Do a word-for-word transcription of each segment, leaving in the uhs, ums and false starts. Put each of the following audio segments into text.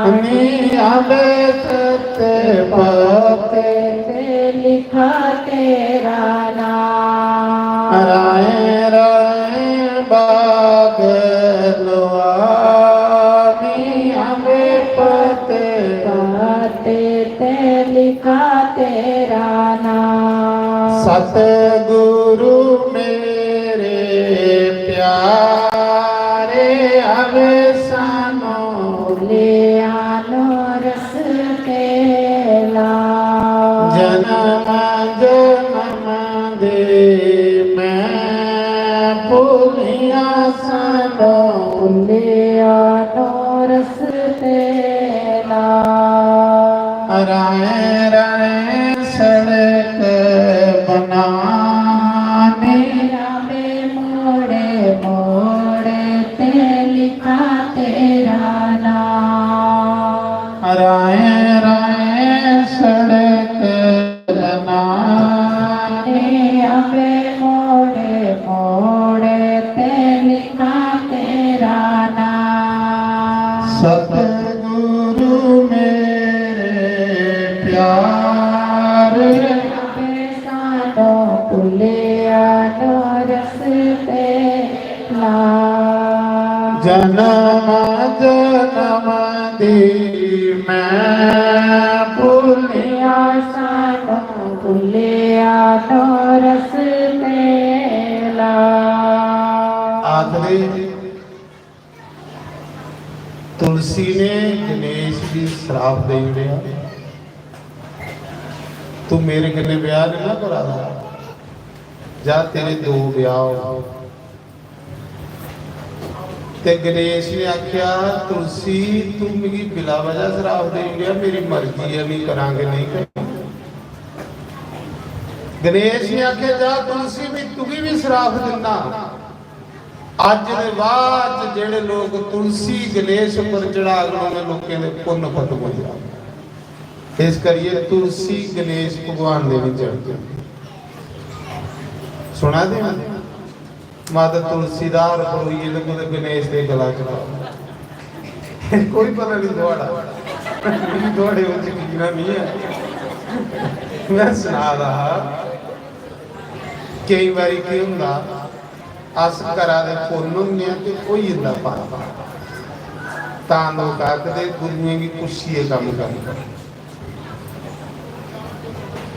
नी अबे सत्य पाते ते लिखा तेरा नाम। राए राए बाग लुआनी अबे पते पाते ते लिखा तेरा नाम। सतगुरु मेरे प्यारे अबे सानो भुलिया नो रस तेला। जन्म जन्म दे मैं भुलिया सानो भुलिया नो रस तेला। राए राए सड़क बनानी। रावे मोड़े मोड़े ते लिखा तेरा नाम। राए राए सड़क बनानी। रावे मोड़े मोड़े ते लिखा तेरा नाम। सतगुरु मेरे प्यारे सानो भुलिया नो रस तेला। जन्म जन्म दी मैं भुलिया सानो भुलिया नो रस तेला। आखदे तुलसी ने गणेश गी श्राप देई ओड़ेआ, "तू मेरे कन्नै ब्याह नेईं ना करा दा, जा तेरे दो ब्याह हो।" ते गणेश ने आख्या, "तुलसी, तू मिगी बिला वजह श्राप देई ओड़ेआ, मेरी मर्जी ऐ, में करां के नेईं करां।" गणेश ने आख्या, "जा तुलसी, में तुगी भी श्राप दिन्ना, अज्ज दे बाद च जेह्ड़े लोक तुलसी गणेश उप्पर चढ़ागन, उ'नें लोकें दे पुन्न खत्म होई जाग। इस करियै तुलसी गणेश भगवान दे निं चढ़दी।" सुना दे ओ? माता तुलसी दा हार परोइयै ते कुतै गणेश दे गला च पाओ। कोई पता निं थुआढ़ा, मिगी थुआढ़े उप्पर यकीन निं ऐ। में सना दा हा, केईं बारी केह् होंदा, अस करा दे पुन्न होंदे आं ते होई जंदा पाप। तां लोक आखदे, "गुरुएं गी पुच्छियै कम्म करना।"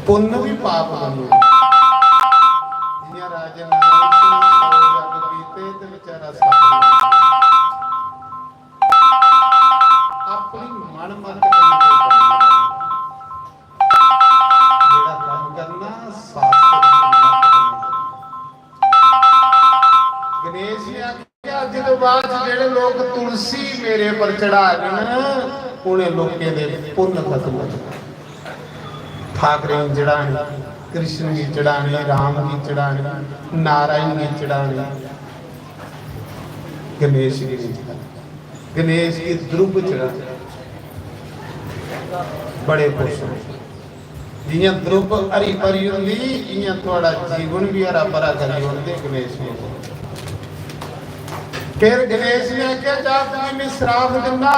पुन्न बी पाप बनी जंदा। जि'यां राजा नरायण सिंह सौ जग बीते ते बेचारा सत बनी गेआ। अपनी मन मत कन्नै कोई कम्म निं करना। जेह्ड़ा कम्म करना, शास्त्र दी मत कन्नै करना। गणेश ने आखेआ, "अज्ज दे बाद च जेह्ड़े लोक तुलसी मेरे पर चढ़ागन, उ'नें लोकें दे पुन्न खत्म होई जाने।" ठाकरें गी चढ़ाने, कृष्ण गी चढ़ाने, राम गी चढ़ाने, नारायण गी चढ़ाने, गणेश गी नहीं चढ़ाने। गणेश गी द्रुब चढ़ाने। बड़े खुश होए। जि'यां द्रुब हरी भरी होंदी, इ'यां थुआढ़ा जीवन बी हरा भरा करी ओड़दे गणेश भगवान। फिर गणेश ने आखेआ, "जा तुगी मैं श्राप दिन्ना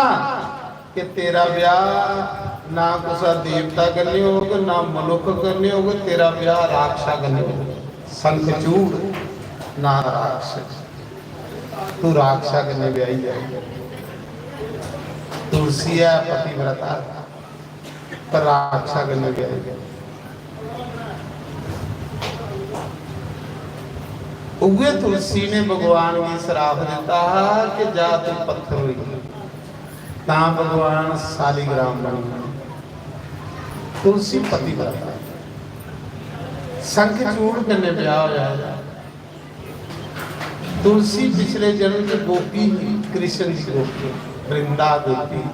कि तेरा ब्याह ना कुसा देवता कन्नै होग, ना मनुक्ख कन्नै होग, तेरा ब्याह राक्षसा कन्नै होग। शंखचूड़ ना राक्षस, तू राक्षसा कन्नै ब्याही जाएगी।" तुलसी ऐ पतिव्रता, पर राक्षसा कन्नै ब्याही गया। उ'ऐ तुलसी ने भगवान गी श्राप दित्ता हा कि जा तू पत्थर होई जा। तां भगवान सालिग्राम बनी गया। तुलसी पतिव्रता, शंखचूड़ कन्नै ब्याह होया। तुलसी पिछले जन्म च गोपी ही, कृष्ण दी गोपी, वृंदा गोपी।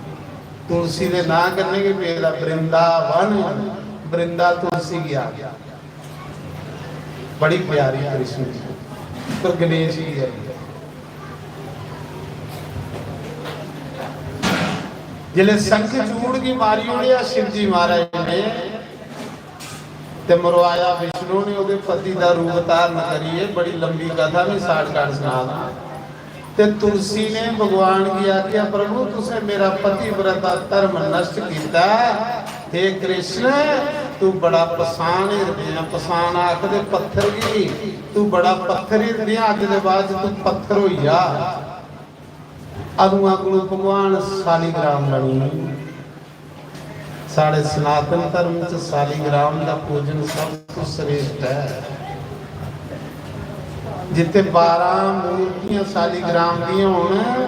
तुलसी दे नां कन्नै गै पेदा वृंदावन, वृंदा तुलसी गी आ गया। बड़ी प्यारी कृष्ण दी, पर गणेश गी आई। जिसले शंखचूड़ गी मारी ओड़ेआ शिव जी महाराज ने, ते मरवाया विष्णु ने, ओहदे पति दा रूप धारण करियै। बड़ी लंबी कथा, में शार्टकट सना दा। ते तुलसी ने भगवान गी आखेआ, "प्रभु, तुसें मेरा पतिव्रता धर्म नष्ट कीता। हे कृष्ण, तू बड़ा पसान हिरदे आ।" पसान आखदे पत्थर गी, "तू बड़ा पत्थर हिरदे आ, अज्ज दे बाद च तू पत्थर होई जा।" अदुआं कोलू भगवान सालीग्राम बनी। साढ़े सनातन धर्म च सालीग्राम दा पूजन सब तों श्रेष्ठ ऐ। जित्थे बारां मूर्तियां सालीग्राम दियां होन,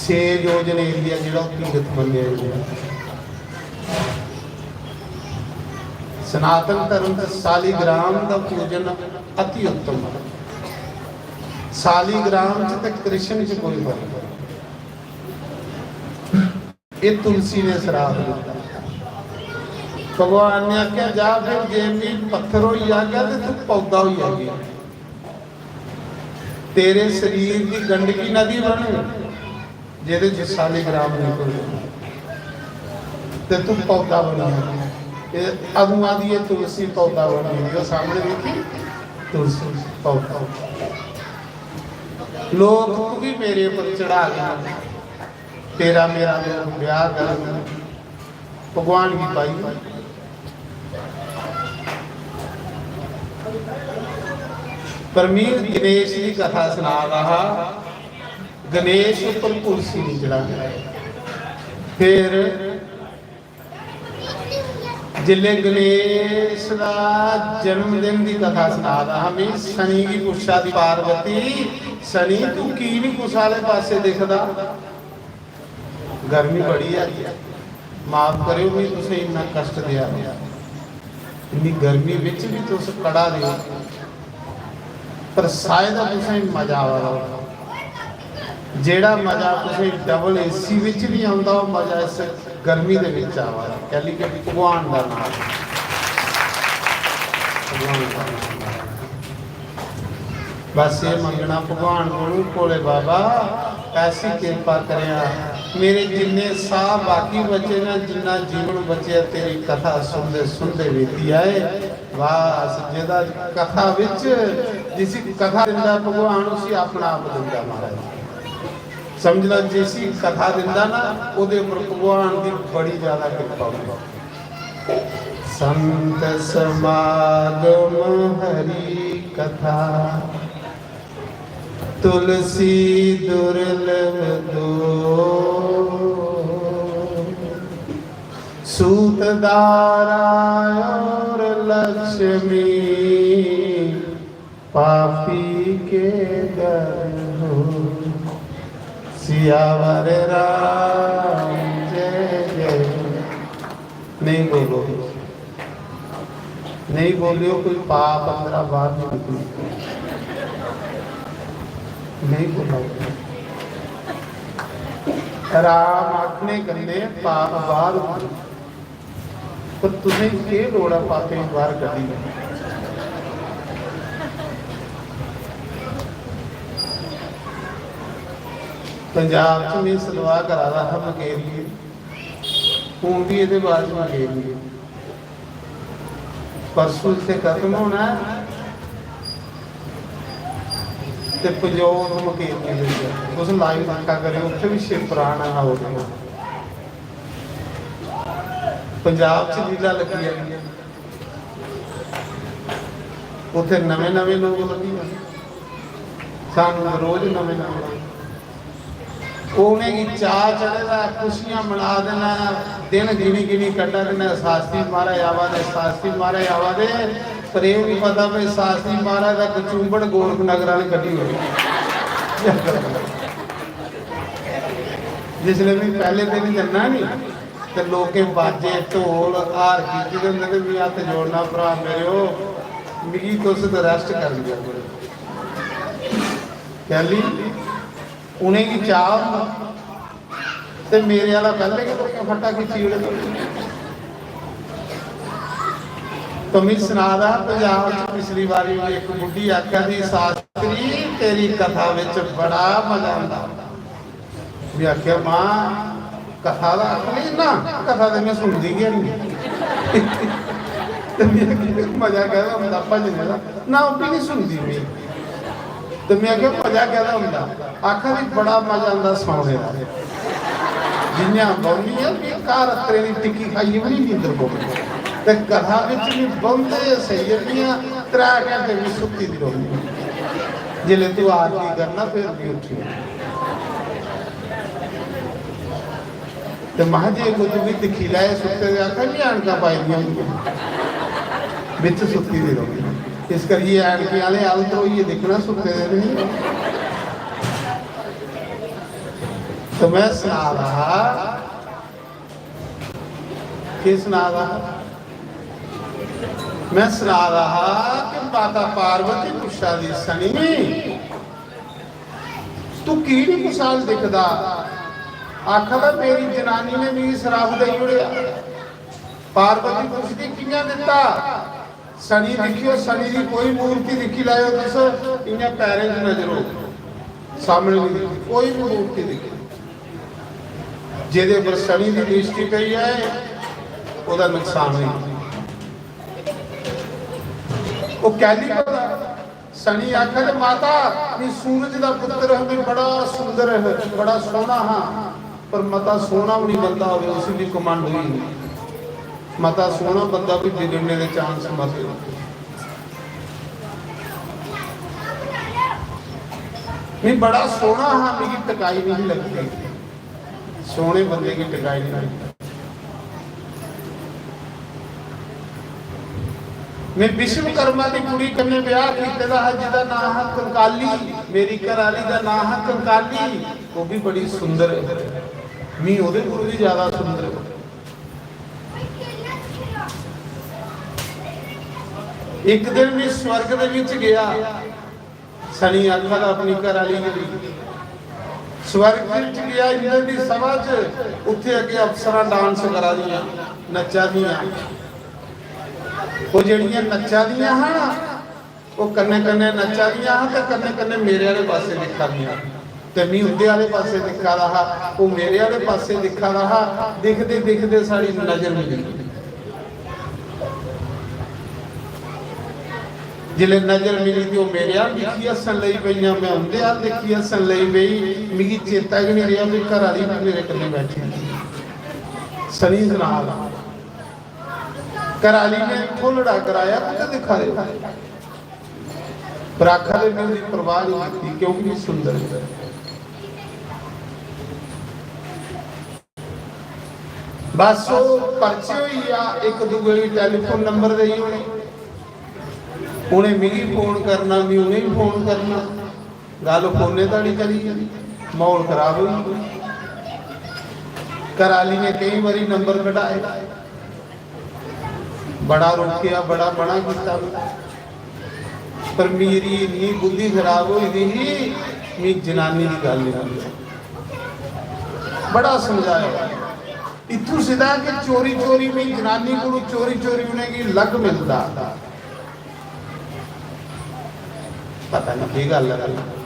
छे योजन एरिया जेह्ड़ा, ओह् तीर्थ मन्नेआ जंदा। सनातन धर्म च सालीग्राम दा पूजन अति उत्तम है। सालीग्राम च ते कृष्ण च कोई फर्क नहीं। ये तुलसी ने श्राप दिता। भगवान ने आख्या, "जा फिर, जे मी पत्थर होई जागा ते तू पौधा होई जागी। तेरे शरीर दी गंदगी नदी बन, जेदे च सालीग्राम निकल जाए, ते तू पौधा बन जागी।" ते अदुआं दी ये तुलसी पौधा बनी गई। सामने देखी, तुलसी पौधा। लोग भी मेरे पर चढ़ा गए। तेरा मेरा लोग ब्याह करन, भगवान गी पाई। परमीत गणेश दी कथा सना दा हा, गणेश उप्पर तुलसी नहीं चढ़ाई। फिर जिसले गणेश दा जन्मदिन दी कथा सना दा हा, मैं शनि गी पुच्छा दी, "पार्वती, शनि, तू की नहीं कुसै आह्ले पासे दिखदा?" गर्मी बड़ी है, माफ करेओ, मैं तुसें इन्ना कष्ट दिया। इन्नी गर्मी बिच भी तुस कड़ा दे ओ, पर शायद तुसें मजा आवा दा होगा। जेड़ा मजा तुसें डबल एसी विच नहीं आंदा, वो मजा इस गर्मी दे विच आवा दा। कैली के भगवान दा नाम है। भगवान दा नाम है। बस ये मंगना भगवान कोलू, "भोले बाबा, ऐसी किरपा करेआ, मेरे जिन्ने साह बाकी बचे ना, जिन्ना जीवन बचे, तेरी कथा सुनदे सुनदे बीती आए।" बस, जेदा कथा विच, जिसी कथा दिंदा भगवान, उसी अपना आप दिंदा महाराज। समझ लो, जिसी कथा दिंदा ना, ओदे उपर भगवान दी बड़ी ज्यादा किरपा होंदी। संत समागम हरि कथा, तुलसी दुर्लभ दो। सूत दारा और लक्ष्मी पापी के दर हो। सियावर राम जय जय। नहीं बोलो, नहीं बोलियो, कोई पाप अंदरा बाहर नहीं निकलू। नहीं बोला। राम आखने कन्ने पाप बाहर उतरू। पर तुसें केह् लोड़ ऐ पापें गी बाहर कड्ढी? पंजाब च में सतवाह करा दा हा मकेरिये, हून भी एह्दे बाद च मकेरिये। परसों इत्थै खत्म होना ऐ ते पंजौर मकेरिये लेई जाओ। तुस live दिक्खा करेओ, उत्थै भी शिव पुराण हा उद्धर। पंजाब च लीला लग्गी जानी ऐ, उत्थै नमें नमें लोक लब्भी जाने, सानू रोज नमें नमें लोक। ओह् उ'नेंगी चाऽ चढ़े दा, खुशियां मना दे न, दिन गिनी गिनी कड्ढा दे न, शास्त्री महाराज आवा दे, शास्त्री महाराज आवा दे। पर एह् नहीं पता भाई शास्त्री महाराज दा कचूंबड़ गोरख नगर आह्ले कड्ढी ओड़े। जिसलै में पैह्ले दिन जन्ना नी, ते लोकें बाजे, ढोल, हार कीते दे होंदे, ते मी हत्थ जोड़ना, "भ्रा मेरेओ, मिगी तुस ते rest करन देओ।" कैली? उ'नेंगी चाऽ होंदा, ते मेरे आह्ला पैह्ले गै लोकें फट्टा खिच्ची ओड़े दा। तो मी सना दा हा, पंजाब च पिछली बारी इक बुड्ढी आखा दी, "शास्त्री, तेरी कथा बिच बड़ा मजा आंदा।" में आखेआ, "मां, कथा दा आखनी ना, कथा ते में सुनदी गै निं।" ते में आखेआ, "मजा कैह्दा औंदा भजने दा?" ना, ओह् बी निं सुनदी में। ते में आखेआ, "मजा कैह्दा होंदा?" आखा दी, "बड़ा मजा आंदा सौने दा।" जि'यां बौह्नी आं, फ्ही घर अत्तरे दी टिक्की खाइयै बी निं नींदर पौंदी। ते कथा बिच बी बौंह्दे सेई जन्नी आं, त्रै घैंटे बी सुत्ती दी रौह्नी आं। जिसलै तूं आरती करना, फिर बी उट्ठी। ते महां, "जे कोई तुगी दिक्खी लै सुत्ते दे," आखा, "मी ऐनकां पाई दियां होंदियां, बिच सुत्ती दी रौह्नी।" इस करियै ऐनकें आह्ले अल धरोइयै दिक्खना, सुत्ते दे निं। ते में सना दा हा, केह् सना दा हा? में सना दा हा कि माता पार्वती पुच्छा दी, "सनी, तू की निं कुसै अल दिखदा?" आखा दा, "मेरी जनानी ने मिगी सराप देई ओड़ेआ।" पार्वती पुछदी, "कि'यां दित्ता?" सनी दिक्खेओ, सनी दी कोई मूर्ति दिक्खी लैओ तुस, इ'यां पैरें च नजर हो, सामने निं दिखदी, कोई बी मूर्ति दिक्खी, जेह्दे पर सनी दी दृष्टि पेई जाए, ओह्दा नुकसान होई जंदा। ओह् कैह्ली पता? सनी आखा ते, "माता, मी सूरज दा पुत्तर हा, मी बड़ा सुंदर हा, बड़ा सोह्ना हा, पर मता सोह्ना बी निं बंदा होवे, उसी बी घमंड होई जंदा। मता सोह्ना बंदा बी बिगड़ने दे चांस मते होंदे। मी बड़ा सोह्ना हा, मिगी टकाई निं लगदी।" सोह्ने बंदे गी टकाई निं लगदी। में विश्वकर्मा दी कुड़ी कन्नै ब्याह कीते दा हा, जिदा नांऽ हा कंकाली, मेरी घर आह्ली दा नांऽ हा कंकाली, ओह् बी बड़ी सुंदर ऐ। मी ओह्दे कोलू बी ज्यादा सुंदर ऐ। इक दिन में स्वर्ग दे विच गेआ, सनी आखा दा अपनी घर आह्ली गी, स्वर्ग च गेआ इंद्र दी सभा च, उत्थे अग्गे अप्सरां डांस करा दियां, नच्चा दियां। ओह् जेह्ड़ियां नच्चा दियां हां ना, ओह् कन्नै कन्नै नच्चा दियां हां ते कन्नै कन्नै मेरे आह्ले पासे दिक्खा दियां। ते मी उं'दे आह्ले पासे दिक्खा दा हा, ओह् मेरे आह्ले पासे दिक्खा दा हा। दिखदे दिखदे साढ़ी नजर मिली। जिसलै नजर मिली ते ओह् मेरे अ'ल्ल दिक्खी हस्सन लगी पेइयां, में उं'दे अ'ल्ल दिक्खी हस्सन लगी पेई। मिगी चेता गै निं रेहा कि घर आह्ली बी मेरे कन्नै बैठी दी। सनी सना दा। घर आह्ली ने इत्थों लड़ा कराया, "कुत्थै दिक्खा दे ओ?" पर आखा दे, "में ओह्दी परवाह निं कीती, क्योंकि सुंदर ऐ।" बस ओह् परिचय होई गेआ, इक दूए गी टैलीफोन नंबर देई ओड़े। उ'नें मिगी फोन करना, में उ'नेंगी फोन करना, गल्ल फोनै धोड़ी चली गेई, म्हौल खराब होई गेआ। घर आह्ली ने केईं बारी नंबर कढाए, बड़ा रोकेआ, बड़ा मना कीता, पर मेरी इन्नी बुद्धि खराब होई दी ही, मी जनानी दी गल्ल निं मनदी। बड़ा समझाया। इत्थूं सिद्धा कि चोरी चोरी मी जनानी कोलू चोरी चोरी उ'नेंगी लग मिलदा। पता निं केह् गल्ल ऐ।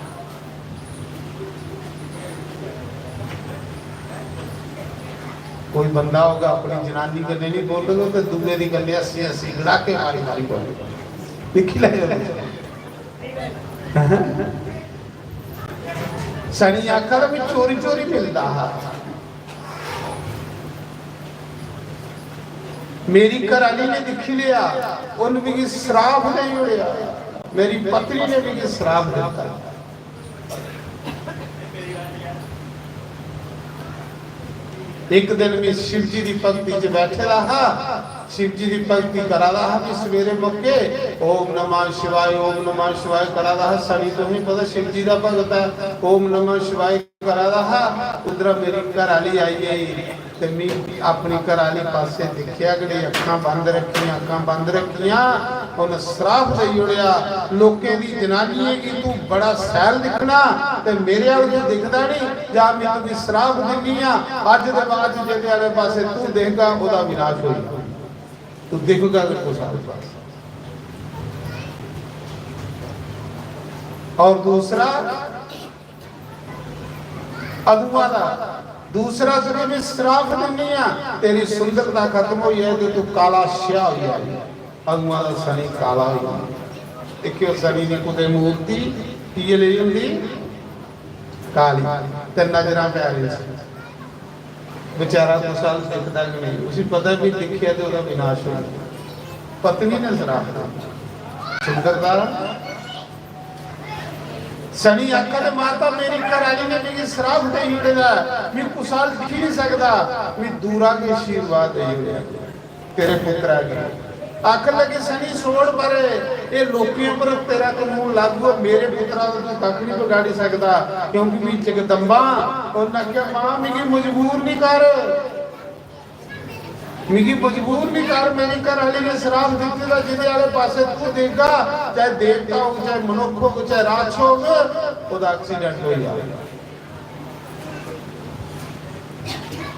कोई बंदा होगा, अपनी जनानी कन्नै निं बोलग ते दूए दी कन्नै हस्सी हस्सी गड़ाके मारी मारी बोलग। दिक्खी लैओ। सनी आखा दा, "मी चोरी चोरी मिलदा हा।" मेरी घरआली ने दिक्खी लेआ, उन्न मिगी श्राप देई ओड़ेआ, मेरी पत्नी ने मिगी श्राप दित्ता। इक दिन में शिव जी दी भक्ति च बैठे दा हा, शिव जी दी भक्ति करा दा हा कि सवेरे मौके ओम नमः शिवाय, ओम नमः शिवाय करा दा हा। सनी, तुसें पता, शिव जी दा भगत ऐ, ओम नमः शिवाय करा दा हा, उद्धरा मेरी घर आह्ली आई गेई ते मी अपनी घर आह्ली पासै दिक्खेआ, गड़े अक्खां बंद रक्खियां, अक्खां बंद रक्खियां, उन्न श्राप देई ओड़ेआ, "लोकें दी जनानियें गी तू बड़ा सैल दिक्खना ते मेरे अल तू दिखदा नहीं, जा मैं तुगी श्राप दिन्नी आं, अज्ज दे बाद च जेह्दे आह्ले पासै तू दिखगा, ओह्दा विनाश होई जाना, तू दिखगा गै कुसै आह्ले पासै।" और दूसरा, अगुआ दा दूसरा, तुगी मैं श्राप दिन्नी आं, तेरी सुंदरता खत्म होई जाए ते तू काला स्याह होई जाए। अगुआ दा सनी काला होई गेआ। दिक्खेओ, सनी दी कुतै मूर्ति इयै लेई होंदी काली ते नजरां पैरें च। बेचारा कुसै अल दिखदा गै नेईं, उसी पता भी दिक्खेआ ते ओह्दा विनाश होना। पत्नी ने सराप दित्ता। सुंदरता शनि आखा ते माता मेरी घर आह्ली ने मिगी सराप देई ओड़े दा ऐ, मिगी कुसै अल दिक्खी नहीं सकदा, मिगी दूरा गै आशीर्वाद देई ओड़ेआ। तेरे पुत्रा गी आखन लगे, "सनी, छोड़ परे, ये लोकें पर तेरा कानून लागू है, मेरे पुत्रा दा तू कक्ख नहीं बिगाड़ी सकदा, क्योंकि मैं जगदम्बा।" उन्हें आखेआ, "मां, मिगी मजबूर नहीं कर, मिगी मजबूर नहीं कर, मेरी घर आह्ली ने सराप दित्ते दा, जिदे आह्ले पासे तू देगा, चाहे देवता हो, चाहे मनुख हो, चाहे राक्षस हो, ओह्दा accident हो जाए।"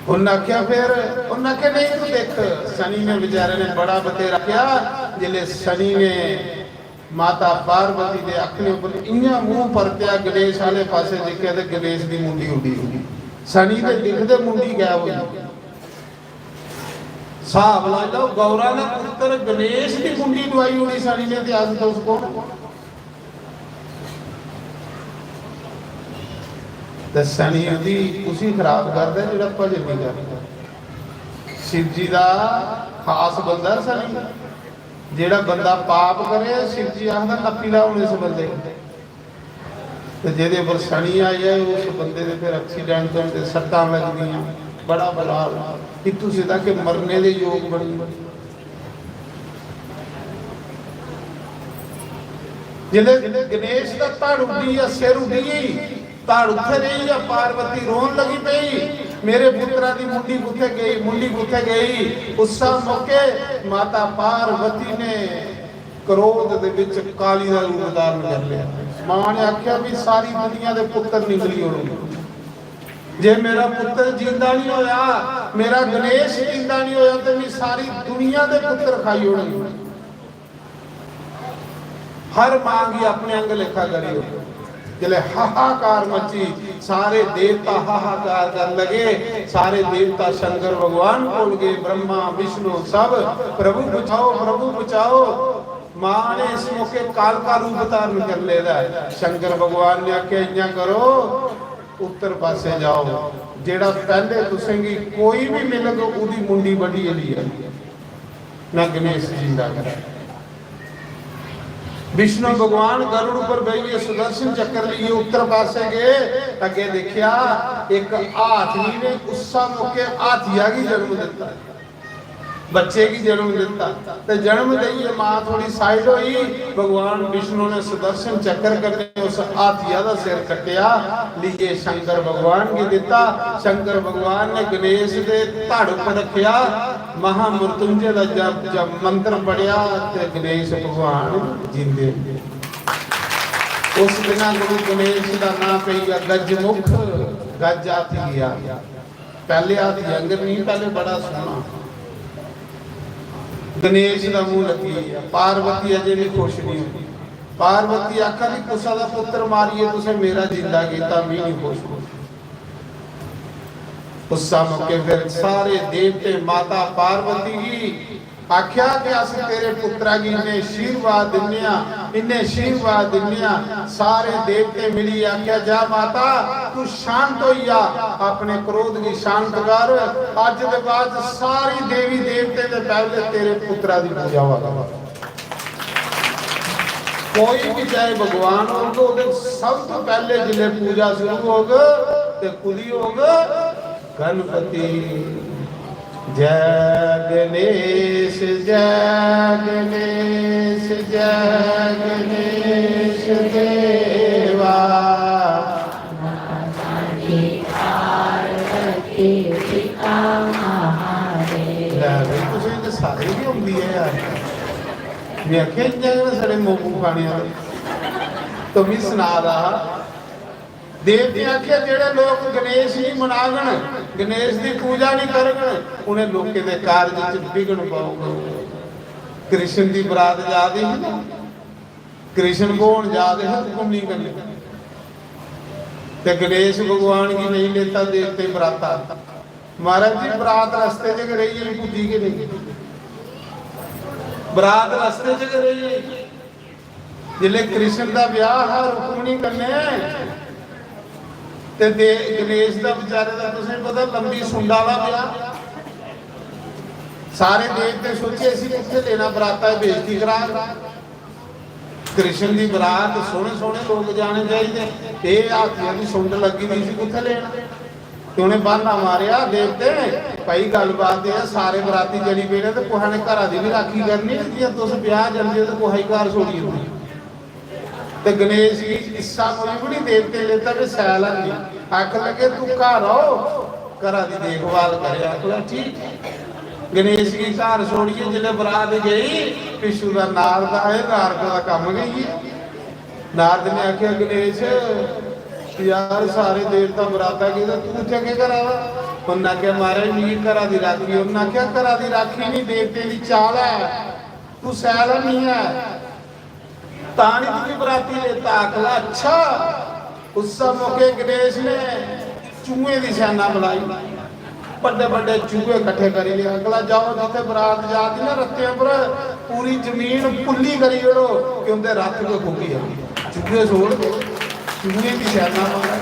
उन्नै आखेआ, फिर उन्नै आखेआ, "नहीं, तू देख।" सनी ने बेचारे ने बड़ा बतेरा आखेआ। जिसले सनी ने माता पार्वती दे आखने उपर इयां मूंह परतेआ, गणेश आह्ले पासे दिक्खेआ ते गणेश दी मुंडी उड्डी गई। सनी दे दिखदे मुंडी गायब होई। स्हाब लाई लैओ, गौरा ने पुत्र गणेश दी मुंडी डुआई ओड़ी सनी ने, ते अस तुस कौन? ते सनी ओह्दी उसी खराब करदा जेह्ड़ा भजन नहीं करदा। शिव जी दा खास बंदा सनी। जेह्ड़ा बंदा पाप करे, शिव जी आखदा, "नप्पी लैओ इस बंदे गी।" ते जेह्दे पर सनी आई जाए, उस बंदे दे फिर accident होंदे, सट्टां लगदियां, बड़ा बुरा हाल। इत्थूं सिद्धा कि मरने दे योग बनी। जिसलै गणेश दा धड़ उड्डी गेआ, सिर उड्डी गई, धड़ उत्थै रेही गेआ, पार्वती रोन लगी पेई, "मेरे पुत्रा दी मुंडी कुत्थै गई, मुंडी कुत्थै गई?" उस्सा मौके माता पार्वती ने क्रोध दे विच काली दा रूप धारण कर लिया। मां ने आख्या भी सारी दुनिया दे पुत्र निकली होने, जे मेरा पुत्र जिंदा नहीं होया, मेरा गणेश जिंदा नहीं होया, तो मैं सारी दुनिया दे पुत्र खाई होने। हर मां की अपने अंग लेखा करियो। जिसले हाहाकार मची, सारे देवता हाहाकार कर लगे। सारे देवता शंकर भगवान कोल गए, ब्रह्मा, विष्णु, सब, "प्रभु बचाओ, प्रभु बचाओ।" मां ने इस मौके कालका रूप धारण कर लेदा है। शंकर भगवान ने आख्या, "इयां करो, उत्तर पासे जाओ, जेड़ा पहले तुसेंगी कोई भी मिलग, ओदी मुंडी बड्ढियै लिया, मैं गणेश जिंदा करा।" विष्णु भगवान गरुड़ पर बेहियै सुदर्शन चक्र लिए उत्तर पासे गए, अगे देखा एक हाथी ने उस्सा मौके हाथिया की जन्म दिता, बच्चे की जन्म दिता। ते जन्म देइयै मां थोड़ी side होई, भगवान विष्णु ने सुदर्शन चक्र कन्नै उस हाथिया दा सिर कट्टिया, लिए शंकर भगवान की दिता। शंकर भगवान ने गणेश दे धड़ पर रखिया, महामृत्युंजय दा जप, जप मंत्र पढ़िया ते गणेश भगवान जींदे। उस दिना गुरु गणेश दा नाम पई गया गजमुख, गज हाथी गया। पहले हाथी आंगर नहीं, पहले बड़ा सोहना। गणेश दा मुंह लगी गया, पार्वती अजे भी खुश नहीं हुई। पार्वती आखा दी, "कुसा दा पुत्र मारिए तुसें मेरा जिंदा कीता, मैं नहीं खुश।" उस मौके फिर सारे देवते माता पार्वती की आख्या कि अस तेरे पुत्रा गी इन्ने आशीर्वाद दिन्ने आं, इन्ने आशीर्वाद दिन्ने आं। सारे देवते मिलियै आख्या, "जा माता, तू शांत होई जा, अपने क्रोध गी शांत कर। अज्ज दे बाद सारी देवी देवते दे पहले तेरे पुत्रा दी पूजा होआ।" कोई भी चाहे भगवान होग, ओह्दे सब तो पहले जिसले पूजा शुरू होग, ते कुदी होग? गणपति। जय गणेश, जय गणेश, जय गणेश देवा। माता जी पार्वती पिता महादेव। लै भी, तुसें ते सारे गी औंदी ऐ यार। मैं आखेआ, "इ'यां गै न साढ़े मोमू खाने आह्ले।" तो मी सना दा हा, देवतें आखेआ, "जेह्ड़े लोक गणेश गी मनागन, गणेश दी पूजा नहीं करगन, उ'नें लोकें दे कारज च विघ्न पौग।" कृष्ण दी बरात जा दी ही ना, कृष्ण भगवान जा दे हे कुन्नी कन्नै, ते गणेश भगवान गी नहीं लेता देवतें बराता। महाराज जी, बरात रस्ते च गै रेही गेई, पुज्जी गै नहीं। बरात रस्ते च गै रेही गेई। जिसलै कृष्ण दा ब्याह हा रुक्मणी कन्नै, ते दे-, गणेश दा बेचारे दा, तुसें पता, लंबी सुंडा दा ब्याह। सारे देवते सोचे, इसी कुत्थै लेना बराता, बेइज्जती कराग। कृष्ण दी बरात, सोहने सोहने लोक जाने चाहिदे, एह् हाथियां दी सुंड लग्गी दी, इसी कुत्थै लेना? ते उ'नें ब्हान्ना मारेआ, देवते, भाई, गल्लबात एह् ऐ, सारे बराती चली पेदे ते कुसै ने घरा दी बी राखी करनी, जि'यां तुस ब्याह जंदे ओ ते कुसै गी घर छोड़ी ओड़दे। ते गणेश गी इस्सा मूजब निं देवते लेता कि सैल हल्ली। आखन लगे, "तू घर आओ, घरा दी देखभाल करे।" आखन लगा, "ठीक।" गणेश गी घर छोड़ियै जिसलै बरात गई, पिच्छू दा नारद आए, नारद दा कम्म गै इ'यै। नारद ने आखेआ, "गणेश, यार, सारे देवता बराता गेदे, तू इत्थै केह् करा दा?" उन्नै आखेआ, "महाराज, मिगी घरा दी राखी।" उन्नै आखेआ, "घरा दी राखी निं, देवतें दी चाल ऐ, तू सैल हल्ली ऐ।" तां निं तुगी बराती लेता। आखला, "अच्छा।" उस्सै मौके गणेश ने चूहें दी सैना बुलाई, बड्डे बड्डे चूहे कट्ठे करी ले। आखला, "जाओ, जित्थै बरात जा दी ना, रस्ते उप्पर पूरी जमीन पुल्ली करी ओड़ो, कि उं'दे रथ गै खुब्बी जान।" चूहे छोड़ दे, चूहें दी सैना महाराज।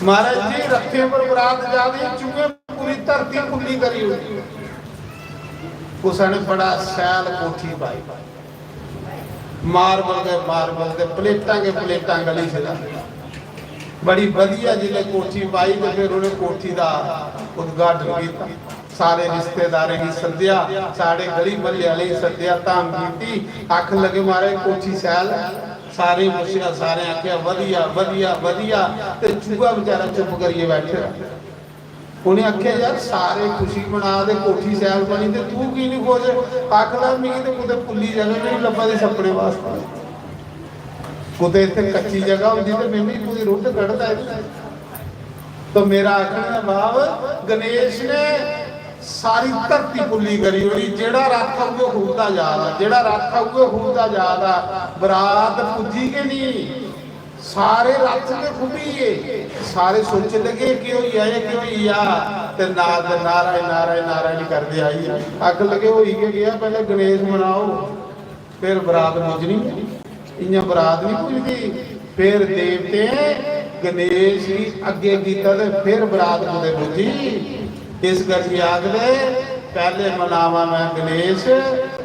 महाराज जी, रस्ते उप्पर बरात जा दी, चूहे पूरी धरती पुल्ली करी ओड़ी। कुसै ने बड़ा सैल कोठी पाई, मार्बल गै मार्बल ते प्लेटां गै प्लेटां गली च। बड़ी बधिया जिसलै कोठी पाई ते फिर उ'नें कोठी दा उद्घाटन कीता। सारे रिश्तेदारें गी सद्देआ, सारे गली म्हल्ले आह्लें गी सद्देआ, धाम कीती। आखन लगे, "महाराज, कोठी शैल ऐ?" सारें गी पुच्छेआ, सारें आखेआ, "बधिया, बधिया, बधिया।" ते चूहा बेचारा चुप करियै बैठे दा। उ'नें आखेआ, "यार, सारे खुशी मना दे, कोठी शैल बनी, ते तू की निं खुश?" आखदा, "मिगी ते कुतै पुल्ली जगह निं लब्भा दी सप्पने वास्तै। कुतै इत्थै कच्ची जगह होंदी ते में बी कुतै रुट्ट कड्ढदा इत्थै।" तो मेरा आखने दा भाव, गणेश ने सारी धरती पुल्ली करी ओड़ी। जेह्ड़ा रथ उ'ऐ खु'लदा जा दा, जेह्ड़ा रथ उ'ऐ खु'लदा जा दा। बरात पुज्जी गै निं, सारे रथ ते खु'ल्ली गे। सारे सोचन लगे, "केह् होई गेआ, एह् केह् होई गेआ?" ते नारद नारायण, नारायण, नारायण करदे आई। आखन लगे, "होई गै गेआ, पैह्लें गणेश मनाओ, फिर बरात पुज्जनी।" इ'यां बरात निं पुजदी। फिर देवतें गणेश गी अग्गें कीता ते फिर बरात कुतै पुज्जी। इस करियै आखदे, "पैह्लें मनावां में गणेश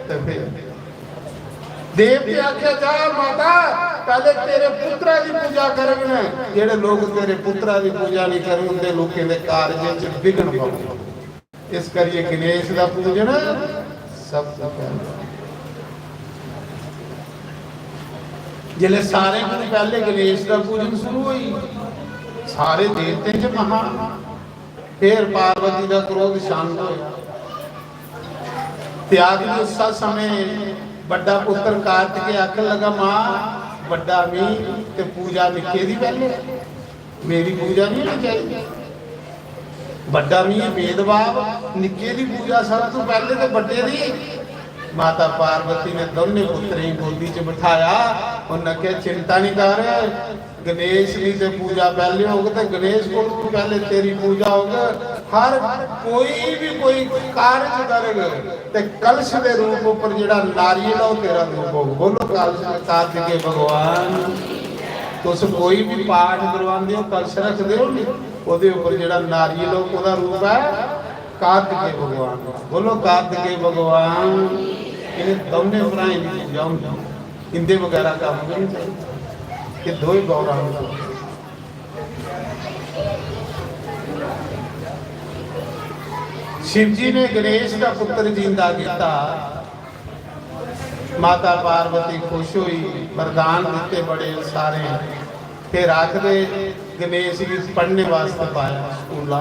ते फिर।" देवतें आखेआ, "जा माता, पैह्लें तेरे पुत्तरा दी पूजा करङन। जेह्ड़े लोक तेरे पुत्तरा दी पूजा निं करन, उं'दे लोकें दे कारजें च विघ्न पौंदे।" इस करियै गणेश दा पूजन सब तों पैह्लें। जिसलै सारें कोला पैह्लें गणेश दा पूजन शुरू होई, सारे देवतें च महान, फिर पार्वती दा क्रोध शांत होया। त्याग दिवसा समय बड्डा पुत्र कार्तिकेय आखन लगा, "मां, बड्डा मी ते पूजा निक्के दी पैह्लें।" मेरी पूजा नहीं होनी चाहिए। बड्डा नहीं है भेदभाव, निक्के दी पूजा सब तू पहले ते बड्डे दी। माता पार्वती ने दोनों पुत्रें गी गोदी च बिठाया। उन्हें आखेआ, "चिंता नहीं कर, गणेश दी ते पूजा पहले होग ते गणेश कोल भी पहले तेरी पूजा होग। हर कोई भी कोई कार्य करग ते कलश दे रूप ऊपर जेड़ा नारियल है, वो तेरा रूप होग।" बोलो, कलश, कार्तिकेय भगवान। तुस कोई भी पाठ करवांदे हो, कलश रखदे हो नी, ओदे ऊपर जेड़ा नारियल हो, ओदा रूप है कार्तिकेय भगवान। बोलो, कार्तिकेय भगवान। इन्हें दौने भ्राएं दी पूजा होंदी, इंदे बगैरा कम्म गै नहीं चलदा। ये दो ही गौरांग। शिव जी ने गणेश का पुत्र जिंदा किया। माता पार्वती खुश हुई, वरदान दिते बड़े सारे। फिर आखदे, गणेश गी पढ़ने वास्ते पाया स्कूला।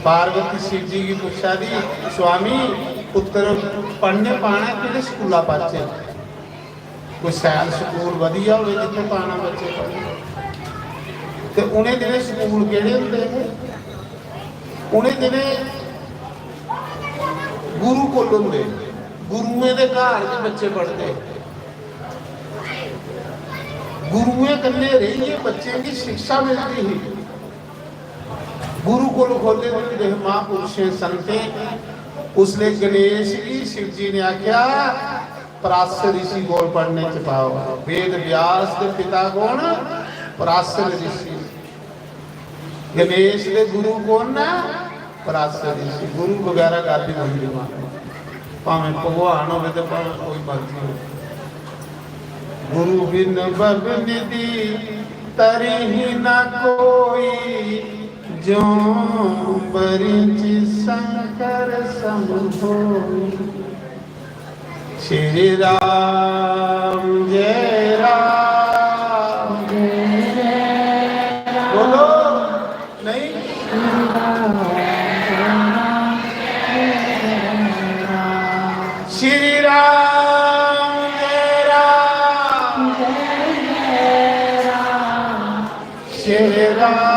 पार्वती शिव जी गी पुच्छा दी, "स्वामी, पुत्र पढ़ने पाना, केह्ड़े स्कूला पाचे?" कोई शैल स्कूल वधिया होवे जित्थै पाना बच्चे पढ़न। ते उ'नें दिनें स्कूल केह्ड़े होंदे हे? उ'नें दिनें गुरुकुल होंदे, गुरुएं दे घर च बच्चे पढ़दे। गुरुएं कन्नै रेहियै बच्चें गी शिक्षा मिलदी ही। गुरुकुल खोले दे होंदे हे महापुरुषें, संतें। उसले गणेश गी शिव जी ने आख्या, पराशर ऋषि कोल पढ़ने च पाओ। वेद व्यास दे पिता कौन? पराशर ऋषि। गणेश दे गुरु कौन न? पराशर ऋषि। गुरु बगैरा गल्ल ही बनदी मां, भावें भगवान होवे ते भावें कोई मर्जी होवे। गुरु बिन भव निधि तरही न कोई, जो बरिच शंकर सम होई। श्री राम जय राम। बोलो। नहीं। श्री राम जय राम। श्री राम।